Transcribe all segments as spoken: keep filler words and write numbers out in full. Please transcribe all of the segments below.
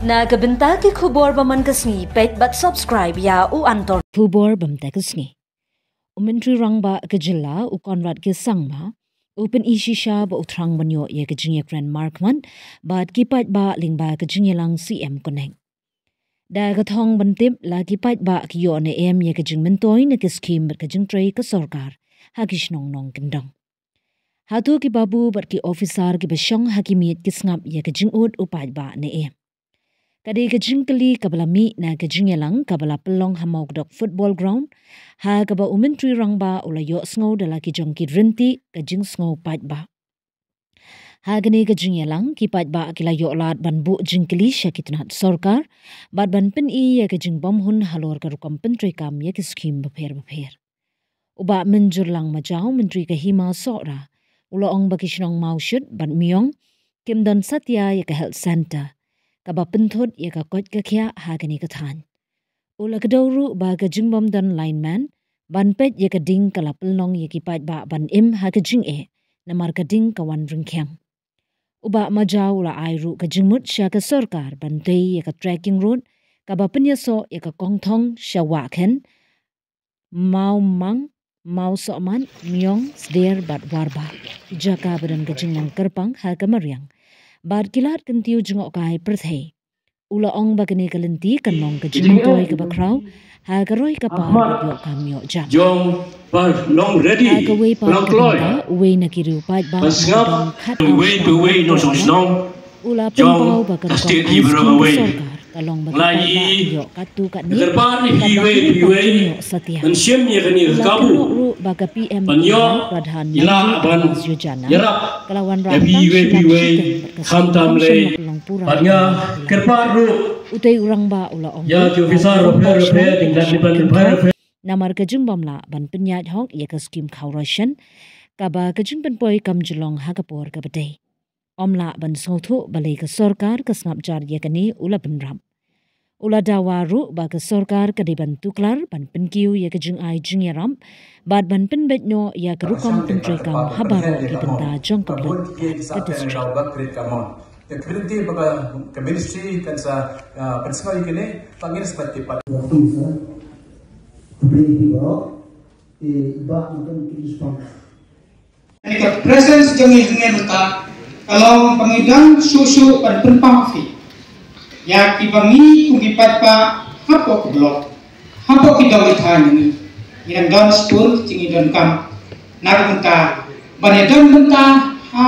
Na ka bynta ki khubor ba man ka sngi, peit bad subscribe ïa u Antor. Khubor bym te ka sngi. U Myntri Rangbah ka jylla u Conrad K Sangma u pyni shisha ba u thrang ban ïoh ïa ka jingïakren markhmat bad ki paidbah lyngba ka jingïalang C M Connect. Da ka thong ban tip la ki paidbah ki ïoh ne em ïa ka jingmyntoi na ki skhim bad ka jingtrei ka sorkar ha ki shnong nongkyndong. Hato ki babu bad ki officer kiba shong ha ki miej ki sngap ïa ka jingud u paidbah ne em? Ka dei ka jingkylli kaba la mih na ka jingïalang kaba la pynlong ha Mawkdok Football Ground, ha kaba u Myntri Rangbah u la ïohsngew da la ki jong ki rynti ka jingsngew paidbah. Ha kane ka jingïalang, ki paidbah ki la ïoh lad ban buh jingkylli sha ki tnat sorkar bad ban pyni ïa ka jingbymhun halor ka rukom pyntreikam ïa ki skhim bapher bapher. U Bah Mynjurlang Majaw, Myntri ka Hima Sohra, u la ong ba ki shnong Mawshut bad Miong kim don satia ïa ka health centre kaba pynthut ïa ka koit ka khiah ha kane ka thaiñ. U la kdew ruh ba ka jingbym don lineman ban peit ïa ka ding ka la pynlong ïa ki paidbah ban im ha ka jingeh, namar ka ding ka wan ryngkhiang. U Bah Majaw u la ai ruh ka jingmut sha ka sorkar ban tei ïa ka trekking road kaba pynïasoh ïa ka Kongthong sha Wahkhen, Mawmang, Mawsohmat, Miong, Sder bad Warbah, ki jaka ba don ka jinglong kyrpang ha ka mariang bad ki lad kyntiew jngohkai pyrthei. U la ong ba kane ka lynti kan long ka jingmyntoi kaba khraw ha ka roi ka par bad ïoh kam ïoh jam. Jong ba long ready, ha kawei pat ka bynta, uwei na ki riew paidbah ba sngap uwei pa uwei nongshong shnong u la pynpaw ba ka rukom ai skhim ka sorkar ka long ba ki paidbah ki ïoh katto katne, katba ki rukom ki ïoh satia. U la kynnoh ruh ba ka P M Pradhan Mantri Awas Yojana ka la wanrah tang shi lak shiteng bad ka sorkar kam shym la pynlong pura. Utei u rangbah u la ong ba ka rukom tang shi lak shiteng namar ka jingbym lah ban pynïaid hok ïa ka skhim khaw ration kaba ka jingpynpoi kam ju long ha ka por kaba dei. Ym lah ban sngewthuh balei ka sorkar ka sngap jar ïa kane, u la bynrap. U la dawa ruh ba ka sorkar ka dei ban tuklar ban pynkiew ïa ka jingai jingïarap bad ban pynbeit noh ïa ka rukom pyntreikam ha baroh ki bynta jong ka block bad ka district. Ka community ba ka, ka ministry kan sa, ah, pynsngew ïa kine, ba ngin sa pat tip pat. Ka presence jong ngi hangne mynta ka long ba ngi dang shuh shuh ban pynpaw phi ïa kiba ngi kum ki paidbah hapoh ka block, hapoh ki dong ki thaiñ ngi, ngi dang don shibun ki jingdonkam na ka bynta ban ïadon bynta ha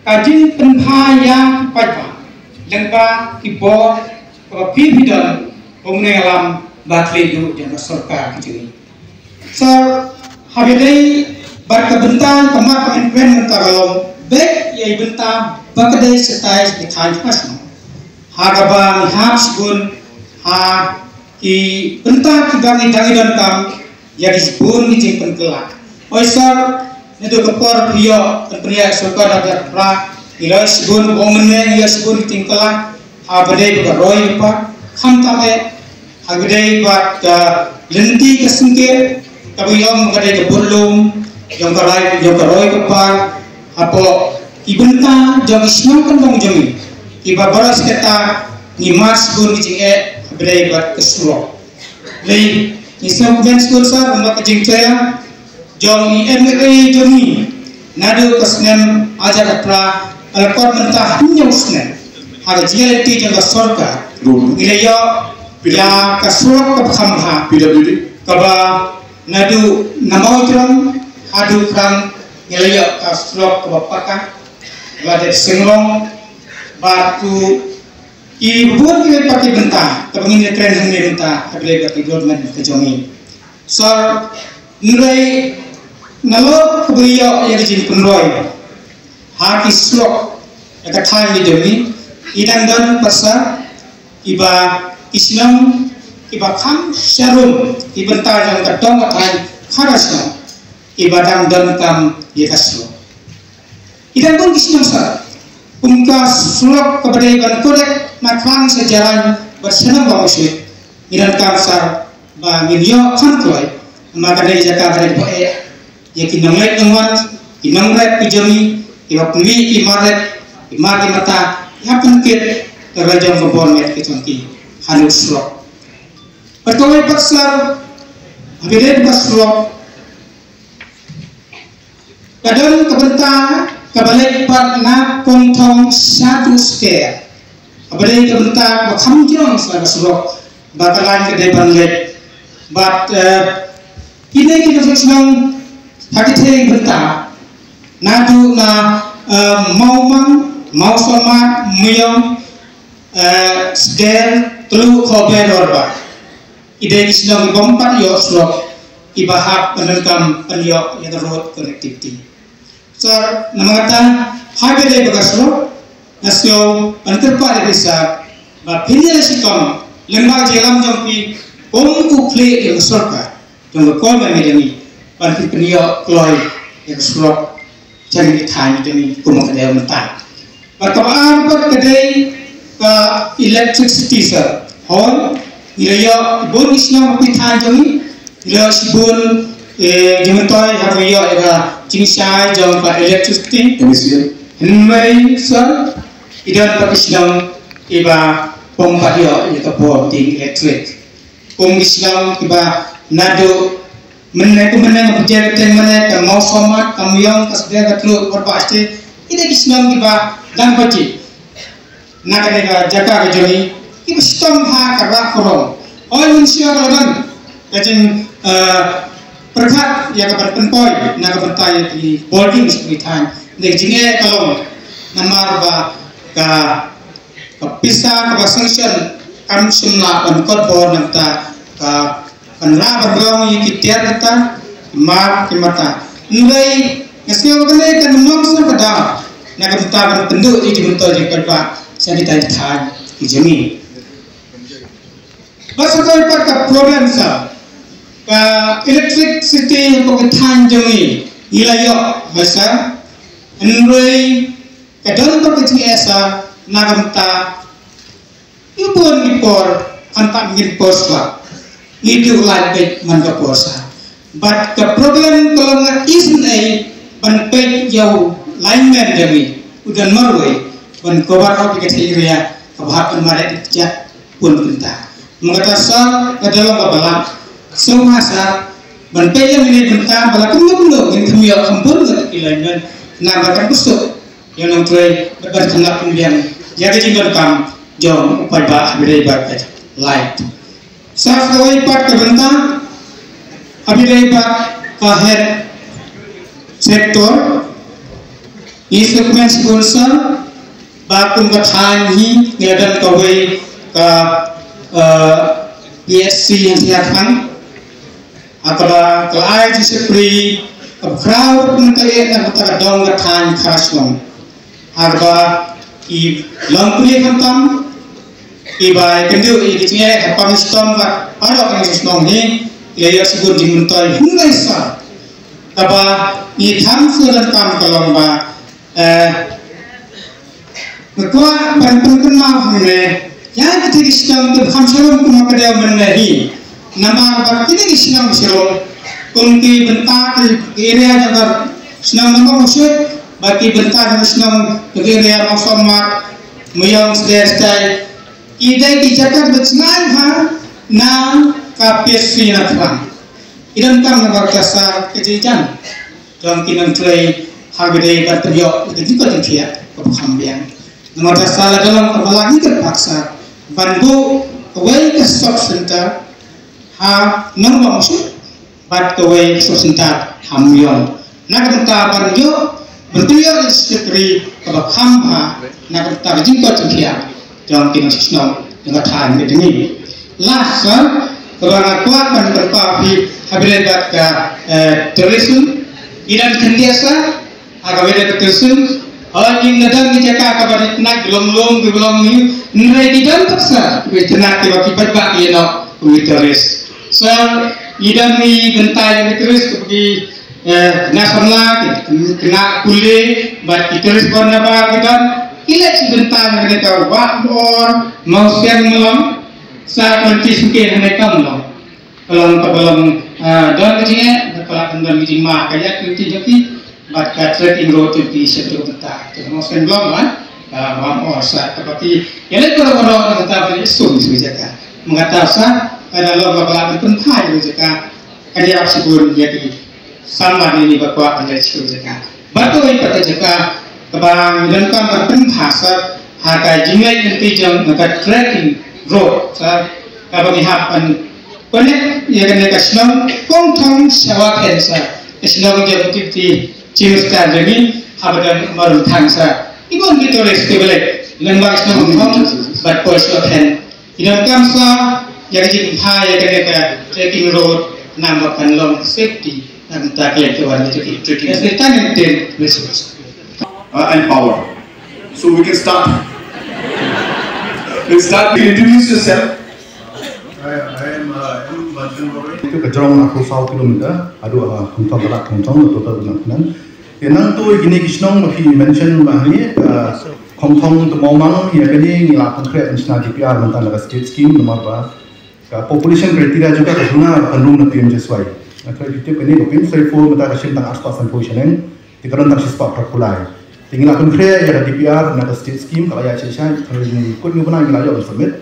ka jingpynbha ïa ki paidbah lyngba ki bor kaba phi phi don, ba ngin ïalam ba khlei duh jong ka sorkar ka jong ngi. Sir, haba ïadei bad ka bynta ka mat ka increment ka long beit ïa i bynta ba ka dei shatai sha ki thaiñ shnong. Ha kaba ngi hap shibun ha ki bynta kiba ngi dang ïadonkam ïa ki shibun ki jingpynkylla. Oi sir, naduh ka por phi ïoh pynpyni ïa ka sorkar na ka pra, ngi la ïoh shibun, ba mynne ngi ïoh shibun ki jingkylla. Haba dei ba ka roi ka par, khamtam eh haba dei bad ka lynti ka syngkien, kaba ïoh ka dei ka burlum jong ka rai, jong ka roi ka par hapoh ki bynta jong ki shnong kyndong jong ngi, kiba baroh shi katta ngi mad shibun ki jingeh haba dei bad ka surok. Lei, ngi sngewkmen shibun sir, namar ka jingtreilang jong i M L A jong ngi naduh ka snem arhajar arphew phra, ka la kut mynta hynñiew snem ha ka jingïalehkai jong ka sorkar. Ngi la ïoh ïa ka surok kaba kham bha, P W D, kaba naduh na Mawjrong haduh Prang, ngi la ïoh ka surok kaba paka, kaba dep seng long bad ki bun ki bun ki bynta kaba ngin ïakren hangne mynta ha ka liang ka government ka jong ngi. Sir, hynrei nalor kaba ïoh ïa ka jingpynroi ha ki surok ïa ka thaiñ ka jong ngi, i dang don pat sir kiba, ki shnong kiba kham sharum, ki bynta jong ka dong ka thaiñ, khadar shnong kiba dang donkam ïa ka surok. I dang bun ki shnong sir, kum ka surok kaba dei ban connect na Khlong sha Jrain bad sha Nongbah Mawshut, ngi donkam sir ba ngin ïoh kham kloi, namar ka dei jaka ba dei ba eh ïa ki nongleit nongwan, ki nongrep ki jong ngi, kiba pynmih ki mar rep, ki mar ki mata, ki hap pynkit ka la jong ka bor met ka jong ki ha lut surok. Bad kawei pat sir, ha kane ka surok ka don ka bynta kaba leit pat na Kongthong sha Tusker, kaba dei ka bynta kaba kham jrong sha ka surok, ba ka lain ka dei ban leit. Bad eh, kine ki nongshong shnong ha kine ki bynta, naduh na eh, Mawmang, Mawsomat, Myong, eh, Sder, Tluh, Khober, Warbah. Ki dei ki shnong ki bym pat ïoh surok, kiba hap ban donkam ban ïoh ïa ka road connectivity. Sir, namar kata, ha kaba dei ba ka surok, nga sngew ban kyrpad ïa phi sir, ba phin ïa shitom lyngba ka jingïalam jong phi kum u khlieh jong ka sorkar, jong ka Government jong ngi, ban phin pynïoh kloi ïa ka surok jong ngi, thaiñ jong ngi kum ka dei mynta. Bad kaba ar pat ka dei ka electricity sir. Hooid, ngi la ïoh bun ki shnong ha ki thaiñ jong ngi, ngi la ïoh shibun eh, jingmyntoi ha ka ïoh ïa ka jingshai jong ka electricity. Hynrei sir, ki don pat ki shnong kiba bym pat ïoh ïa ka bor tieng electric. Kum ki shnong kiba naduh mynne, kum mynne nga pynjah ka teng mynne, ka Mawsomat, ka Myong, ka Sder, ka Tluh, Warbah, Sder. Ki dei ki shnong kiba dang bajit na kane ka jaka ka jong ngi, kiba shitom ha ka rah ka rong. Hooid, mynshuwa ka la don ka jing eh, pyrkhat ïa ka ban pynpoi na ka bynta ïa ki bording sha ki thaiñ. Hynrei ka jingeh ka long namar ba ka ka pisa kaba sanction kam shym la ban kot bor na ka bynta ka ban rah ban rong ïa ki tiar kita, mar ki mata. Hynrei nga sngew ba kane kan long sa ka daw na ka bynta ban pynduh ïa ki bynta jingpynbha sha kita ki thaiñ ki jong ngi. Bad sa kawei pat ka problem sa ka electricity ha ka thaiñ jong ngi, ngi la ïoh ba sa, hynrei ka don pat ka jingeh sa na ka bynta ki bun ki por, khamtam ngin por shuwa, ngi duh lait beit man ka por sa. Bad ka problem ka long nga isynei ban peit ïa u lineman jong ngi u don marwei ban cover up ïa ka thei area kaba hap ban mareh ïa ka bun bynta. Mynta ka sa ka da long kaba lah. Sngewbha sa ban peit ïa ngi bynta ba la kumno kumno ngin kham ïoh kham bun ngut ki lineman na ba kan busuk ïa u nongtrei bad ban khynnah pynbiang ïa ka jingdonkam jong u paidbah ha kaba ïadei bad ka light. Sa kawei pat ka bynta ha kaba ïadei bad ka health sector, ngi sngewkmen shibun sa ba kum ka thaiñ ngi ngi la don kawei ka eh, P H C ha Sniawbhalang. Ha kaba ka la ai jingshakri kaba khraw na ka ïing na ka bynta ka dong ka thaiñ ka shnong. Ha kaba ki longkmie khamtam kiba ïakynduh ïa ki jingeh ha pam shitom bad baroh ki shnong hi ki la ïoh shibun jingmyntoi hynrei sa kaba ngi kham sngewdonkam ka long ba eh, nga kwah ban pynkynmaw hangne ïa kita ki shnong kiba kham sharum kum ka dei mynne hi. Namar ba kita ki shnong sharum kum ki bynta ki area jong ka shnong Nongmawshut bad ki bynta jong ka shnong ki area Mawsomat, Myong, Sder, Stai, ki dei ki jaka ba jngai bha na ka P H C Sniawbhalang. Ki donkam namar ka sa ka jingjan jong ki nongtrei ha kaba ïadei bad pynïoh ïa ka jingkoit jingkhiah kaba kham biang. Namar ka sa la ka long kaba la ngi kyrpad sa ban buh kawei ka sub center ha Nongmawshut bad kawei ka sub center ha Myong na ka bynta ban ïoh ban pynïoh ïa ka shakri kaba kham bha na ka bynta ka jingkoit jingkhiah jong ki nongshong shnong jong ka thaiñ ka jong ngi. Last one, kaba nga kwah ban kyrpad phi ha kaba ïadei bad ka eh, tourism. Ngi dang khyndiat sa ha kaba ïadei bad tourism. Hooid, ngi la don ki jaka kaba rit na ki lum lum ki lum ni. Hynrei ngi don pat sa ki tnat kiba ki paidbah ki ïeh noh kum ki tourist. So ngi don ngi bynta ïa ki tourist kiba ki eh, khynnah samla, ki khynnah pule bad ki tourist bun naba ki don. Ki leit sha bynta na kane ka Wah Mor Mawsiang Mlong. Sa ka lynti sngewsih hangne kam long. Ka long kaba long eh, don ka jingeh bad ka la don ka jingma ka ïaid ka lynti jong ki bad ka trekking road jong ki sha ka bynta ka Mawsiang Mlong, eh. Ka bam or sa ka pati. Ïa leh baroh baroh na kata ba ïa sum shu jaka. Mengata sa ka da long ba la pynphai shu jaka. Ka ïarap shibun ïa ki samla ni ni ba kwah ban leh shu jaka. Ba to ïa kata jaka ka ba ngi donkam ban pynphai sa ha ka jingleh lynti jong ka trekking road sa ka ba ngi hap ban connect ïa kane ka shnong Kongthong sha Wahphen sa. Ka shnong jong ki Chief Minister jong ngi ha ba don Marum Thang sa. Ki bun ki tourist ki ba leit lyngba shnong Kongthong bad poi sha Wahphen. Ki donkam sa ïa ka jingpynphai ïa kane ka trekking road namar ba kan long safety na ka bynta ki leit ki wan ki trekking. Ka safety and ten resource. Uh, and power. So we can start. We'll start. Please introduce yourself. Hi, I am uh, M. Bantan Boroi. Itu ka jrong arphew saw kilometer, haduh ha Kongthong, ka lad Kongthong, total kena kena. Te nangta kine ki shnong ba phi mention ba hangne, ka Kongthong, Tymawmang, ïa kane ngi la pynkhreh ban shna D P R mynta na ka state scheme namar ba ka population criteria jong ka ka duna ba kan rung na P M G S Y. Nga tharai phi tip kane ka P M G S Y four mynta ka shim tang arspah sanphew shaneng. Te ka don tang shispah phra phew lai. Te ngi la pynkhreh ïa ka D P R na ka state scheme, ka la ïaid shai shai, tharai ngi kut ngi bnai ngi la ïoh ban submit.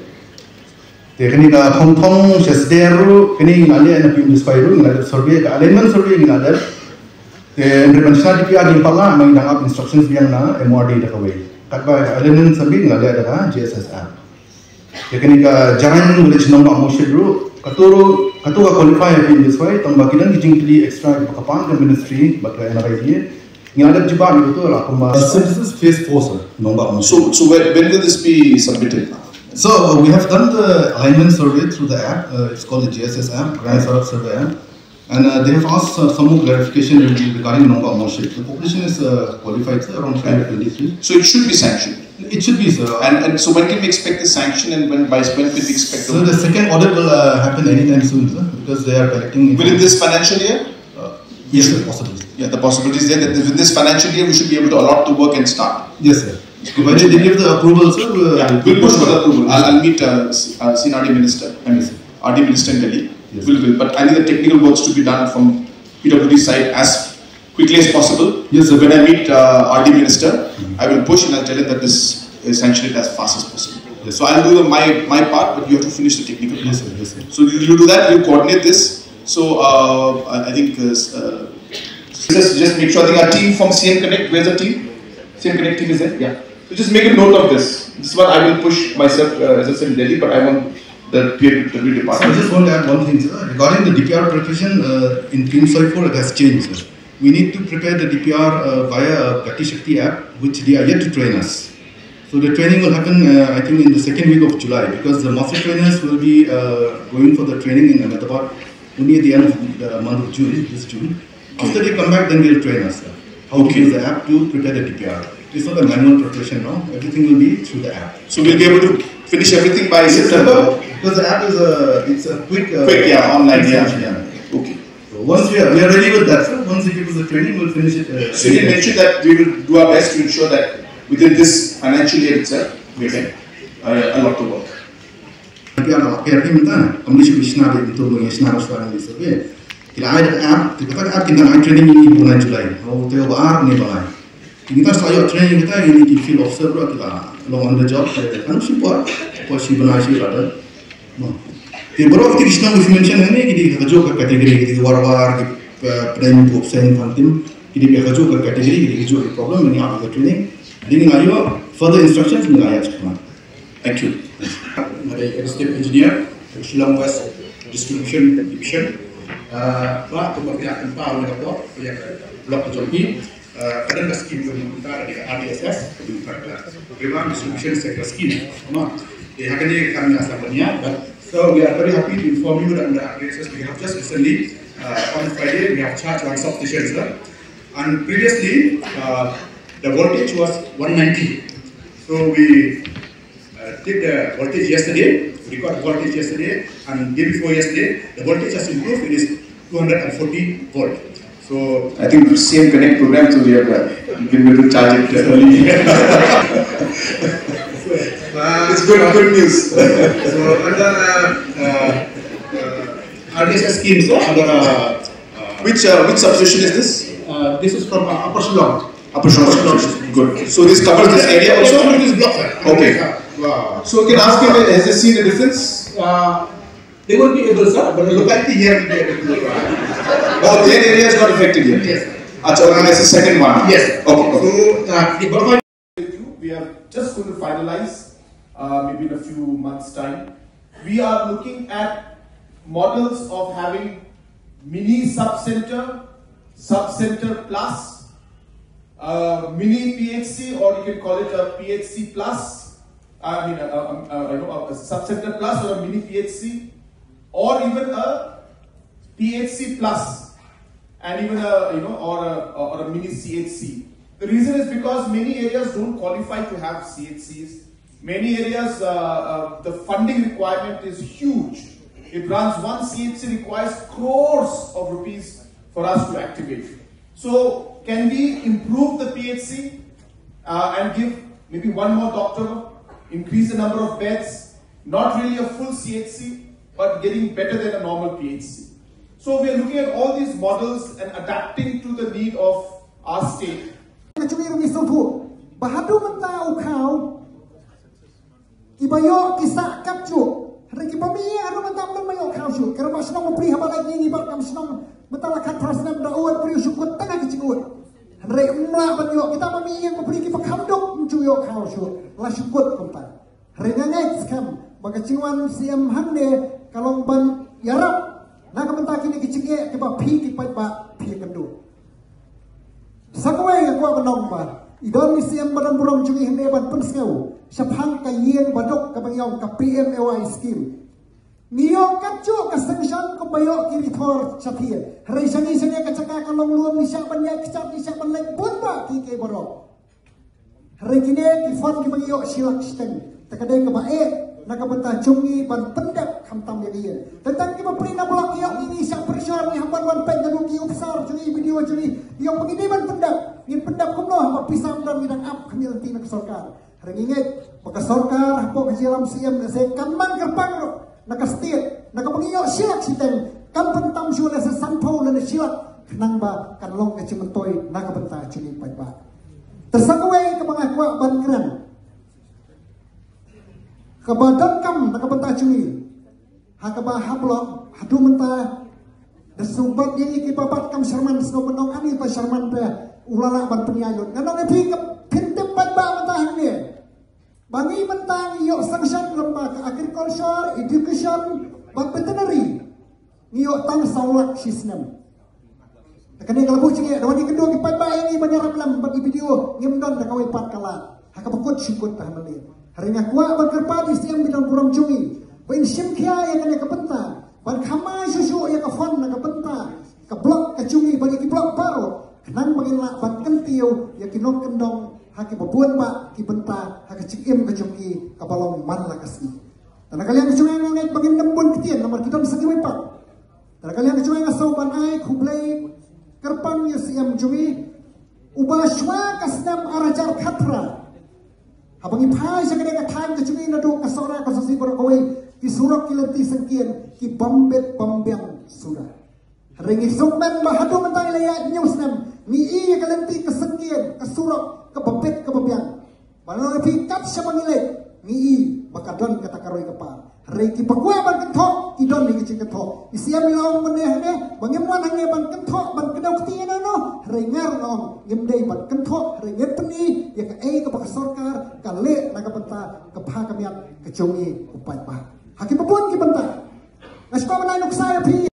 Te kane ka Kongthong sha Sder ruh, kane ngi la leh na P M G S Y ruh, ngi la leh survey, ka alignment survey ngi la leh. Te hynrei ban shna D P R dang pat lah, ma ngi dang ap instructions biang na M O R D da kawei. Katba ka alignment survey ngi la leh da ka G S S F. Ïa kane ka Jaiñtia Hills Village Nongbah Mawshit ruh, kato ruh, kato ka qualify ïa P M G S Y, tang ba ki don ki jingkylli extra kiba ka pan ka ministry bad ka N R I D A. Ngi la dep jubab ïa kato la kumba. Uh, so this is phase four, sir. Nongbah Mawshit. So, so when, when will this be submitted? So, uh, we have done the alignment survey through the app. Uh, it's called the G S S app, Grand Sadak Survey app. And uh, they have asked uh, some more clarification regarding Nongbah Mawshit. The population is uh, qualified, sir, around five twenty-three. So it should be sanctioned. It should be, sir. And, and so when can we expect the sanction and when, by when can we expect? So the second audit will uh, happen anytime soon, sir, because they are collecting. Within this financial year? Uh, yes, sir, possibly. Yeah, the possibility is there that within this financial year we should be able to allot the work and start. Yes, sir. Provided they give the approval, sir. Uh, yeah, we'll push for the approval. I'll, I'll meet uh, C- uh, C and R D Minister. I mean, R D Minister in Delhi. Yes. Will, will. But I need the technical works to be done from P W D side as quickly as possible. Yes, sir. When I meet uh, R D Minister, I will push and I'll tell him that this is sanctioned as fast as possible. Yes. So I'll do the, my my part, but you have to finish the technical part. Yes, sir. Yes, sir. So you, you do that. We'll coordinate this. So uh, I, I think uh, s- uh, just just make sure. I think our team from C M Connect. Where's the team? C M Connect team is there. Yeah. So just make a note of this. This is what I will push myself uh, as I said in Delhi, but I want the P W D So I department. Just want to add one thing, sir. Regarding the D P R preparation uh, in P M G S Y four, it has changed, sir. We need to prepare the D P R uh, via a Gati Shakti app, which they are yet to train us. So the training will happen, uh, I think, in the second week of July, because the master trainers will be uh, going for the training in Ahmedabad only at the end of the month of June, this June. After they come back, then they'll train us uh, how to Okay. Use the app to prepare the D P R. It's not a manual preparation now. Everything will be through the app. So we'll be able to finish everything by Yes, September? Because the app is a, it's a quick, uh, Quick, yeah, online, yeah. Extension, yeah. Okay. So once we are, we are ready with that, sir. Once they give us the training, we'll finish it. Uh, So you mentioned that we will do our best to ensure that within this financial year itself, we can uh, allot the work. Ki app, ki app mynta, kam dei shu shna de, mynta ba ngi shna ruh shwa ngi survey. Ki la ai da ka app, te kata ka app ki dang ai training ïa ngi bnai July. Haba te ba ar ne ba lai. Te ngi ta sa ïoh training kita ïa ngi ki field officer ruh ki la long on the job, te kan shi por, por shi bnai shi la da. Mo. Te baroh kita ki shnong ki mention hangne ki dei ka kajuh ka category, ki dei ki war war, ki, eh, pdeng bup seng phantim, ki dei ka kajuh ka category, ki dei kajuh ki problem, ngi ap ka training. Te ngi la ïoh further instructions ngi la ïa check. Thank you. Nga dei Executive Engineer, Shillong West Distribution Division. Ah, ba, kumba phi la kynmaw ïa ka por, ïa ka block ka jong phi. Ah, ka don ka scheme jong ngi mynta ka dei ka R D S S, ka dei ka River Distribution Sector Scheme. Mo, te ha kane ka kam ngi la sah ban ïa, but so we are very happy to inform you that under R D S S we have just recently, uh, on Friday, we have charged one substation, sir. And previously, uh, the voltage was one ninety. So we uh, did the voltage yesterday, record voltage yesterday, and day before yesterday, the voltage has improved. It is two hundred forty volt. So I think C M Connect program, so we have uh, been able to charge it early. Uh, it's good, good news. So under uh, uh, uh, R D S S scheme, so under uh, uh, Which uh, which substation is this? Uh, this is from uh, Upper Shillong. Upper Shillong substation. Good. So this covers this area also? This block, sir. Okay. Wow. So can I ask you, has he seen a difference? Uh, they won't be able, sir, but the locality here will be able to. Oh, their area is not affected yet. Yes. Acha, and that's the second one. Yes. Okay. Okay. So, uh, the block We are just going to finalize, uh, maybe in a few months' time. We are looking at models of having mini sub-center, sub-center plus, uh, mini P H C, or you can call it a P H C plus. I mean, a, a, a, you know, a sub-center plus or a mini P H C, or even a P H C plus, and even a, you know, or a, or a mini C H C. The reason is because many areas don't qualify to have C H Cs. Many areas, uh, uh, the funding requirement is huge. It runs, one C H C requires crores of rupees for us to activate. So can we improve the P H C, uh, and give maybe one more doctor, increase the number of beds, not really a full C H C, but getting better than a normal P H C. So we are looking at all these models and adapting to the need of our state. Ka jong i ruh ngi sngewthuh ba haduh mynta u khaw, kiba ïoh ki sah katjuh. Hynrei kiba mih ïing haduh mynta ym don ba ïoh khaw shuh. Ka ruh ba shnong Mawphri haba la ïing i Bah kam shnong mynta la khatphra snem da ud, briew shu kut tang ha ki jingud. Hynrei ym lah ban ïoh, kita ba mih ïing Mawphri kiba kham duk ym ju ïoh khaw shuh. La shu kut kumta. Hynrei nga ngeit skhem ba ka jingwan Siem hangne ka long ban ïarap na ka bynta kine ki jingeh kiba phi ki paidbah phi ïakynduh. Sa kawei nga kwah ban ong ba i don i Siem ba don burom jong ngi hangne ban pynsngew shaphang ka ïing ba duk kaba ngi ong ka P M A Y scheme. Ngi ïoh katjuh ka sanction kumba ïoh ki rithor shathie. Hynrei sha ngi sha ngi ka jaka ka long lum, ngi shah ban ïaid kjat, ngi shah ban leit bun bah kiei kiei baroh. Hynrei kine ki fund kiba ngi ïoh shi lak shiteng. Te ka dei kaba eh na ka bynta jong ngi ban pyndep khamtam ïa ka ïing. Tang tang kiba plie na block ïoh ngi, ngi shah pressure, ngi hap ban wan peit naduh ki ophisar jong ngi, B D O jong ngi. Ïoh ba ngi dei ban pyndep, ngin pyndep kumno haba pisa ym don, ngi dang ap khmih lynti na ka sorkar. Hynrei ngi ngeit ba ka sorkar hapoh ka jingïalam Siem lehse kan man kyrpang ruh na ka state, na kaba ngi ïoh shi lak shiteng, kan pyntam shuh lehse sanphew lane shi lak, khnang ba kan long ka jingmyntoi na ka bynta jong ngi paidbah. Te sa kawei kaba nga kwah ban kren, kaba donkam na ka bynta jong ngi, ha kaba ha block haduh mynta da sngewbha ïa ngi kiba bat kam Sherman, sngewbha ban ong ani ba Sherman te u la lah ban pynïaid lut. Ngan ong ïa phi ka, phin tip paidbah mynta hangne ba ngi mynta ngi ïoh sanction lyngba ka agriculture, education bad veterinary. Ngi ïoh tang saw lak shi snem. Te kane ka la buh jingeh, da wan ïakynduh ki paidbah ïa ngi ban ïarap lem bad ki B D O, ngim don da kawei pat ka lad. Ha kaba kut shu kut tang mynne. Hynrei nga kwah ban kyrpad ïa i Siem ba don burom jong ngi ba in shim khia ïa kane ka bynta, ban khamai shuh shuh ïa ka fund na ka bynta ka block ka jong ngi bad ïa ki block baroh, khnang ba ngin lah ban kyntiew ïa ki nongkyndong ha kiba bun bah ki bynta ha ka jingim ka jong ki kaba long man la ka sngi. Te na ka liang ka jong nga nga ngeit ba ngin nym bun ktien namar ki don sa kiwei pat. Te na ka liang ka jong nga nga sngew ban ai khublei kyrpang ïa i Siem jong ngi uba shuwa ka snem ar hajar khatphra, haba ngi phai sha kane ka thaiñ ka jong ngi naduh ka Sohra ka Sohsi baroh kawei, ki surok ki lynti syngkien ki bym bit bym biang suda. Hynrei ngi sngewkmen ba haduh mynta ngi la ïaid hynñiew snem ngi i ïa ka lynti ka syngkien, ka surok kaba bit kaba biang. Ban ong ïa phi kat shaba ngi leit ngi i ba ka don kata ka roi ka par. Hynrei kiba kwah ban kynthoh ki don ïa ka jingkynthoh. I Siem i la ong mynne hangne ba ngim wan hangne ban kynthoh ban kdew kti ïano ïano. Hynrei nga ruh nga ong ngim dei ban kynthoh, hynrei ngin pyni ïa kaei kaba ka sorkar ka leh na ka bynta ka bha ka miat ka jong ngi u paidbah ha kiba bun ki bynta. Nga sngewbha ban ai nuksa ïa phi.